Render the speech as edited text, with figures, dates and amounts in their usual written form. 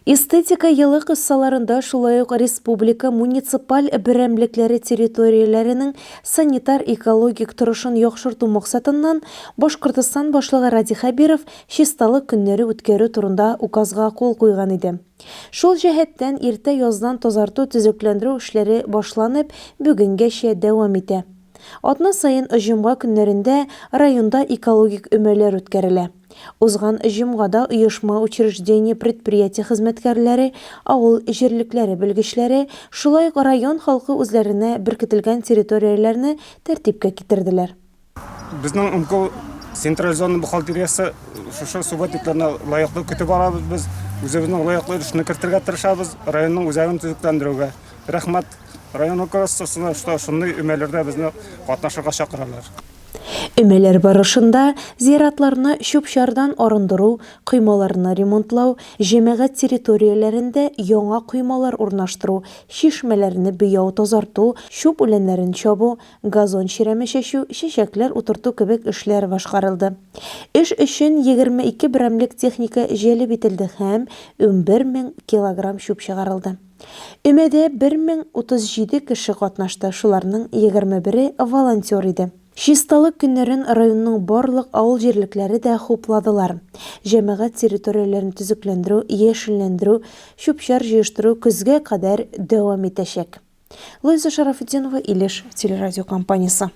Эстетика елы кысаларында шулай ук республика муниципаль берәмлекләре территорияләренең санитар-экологик торышын яхшырту максатыннан Башкортстан Башлыгы Радий Хәбиров Чисталык көннәре үткәрү турында указга кул куйган иде. Шул җәһәттән иртә яздан тазарту-төзекләндерү эшләре башланып, бүгенгәчә дәвам итә. Атна саен җомга көннәрендә районда экологик өмәләр үткәрелә. Узган җомгада оешма, учреждение, предприятие хезмәткәрләре, авыл җирлекләре белгечләре, шулай ук район халкы үзләренә беркетелгән территорияләрне тәртипкә китерделәр. Безнең МКУ централизованный бухгалтериясе шушы субботникларны лаеклы көтеп алабыз без. Үзебезнең лаеклы өлешне кертергә тырышабыз районның үзәген төзекләндерүгә. Рәхмәт район руководствосына, что шундый өмәләрдә безне катнашырга чакыралар. Өмәләр барышында зиратларны чүп-чардан арындыру, коймаларны ремонтлау, җәмәгать территорияләрендә яңа коймалар урнаштыру, чишмәләрне буяу-тазарту, чүп үләннәрен чабу, газон чирәме чәчү, чәчәкләр утырту кебек эшләр башкарылды. Эш өчен 22 берәмлек техника җәлеп ителде һәм 11 мең килограмм чүп чыгарылды. Өмәдә 1037 кеше катнашты, шуларның 21-е волонтер иде. Чисталык көннәрен районның барлык авыл җирлекләре дә хупладылар. Җәмәгать территорияләрен төзекләндерү, яшелләндерү, чүп-чар җыештыру көзгә кадәр дәвам итәчәк. Луиза Шарафутдинова, Илеш телерадиокомпаниясе.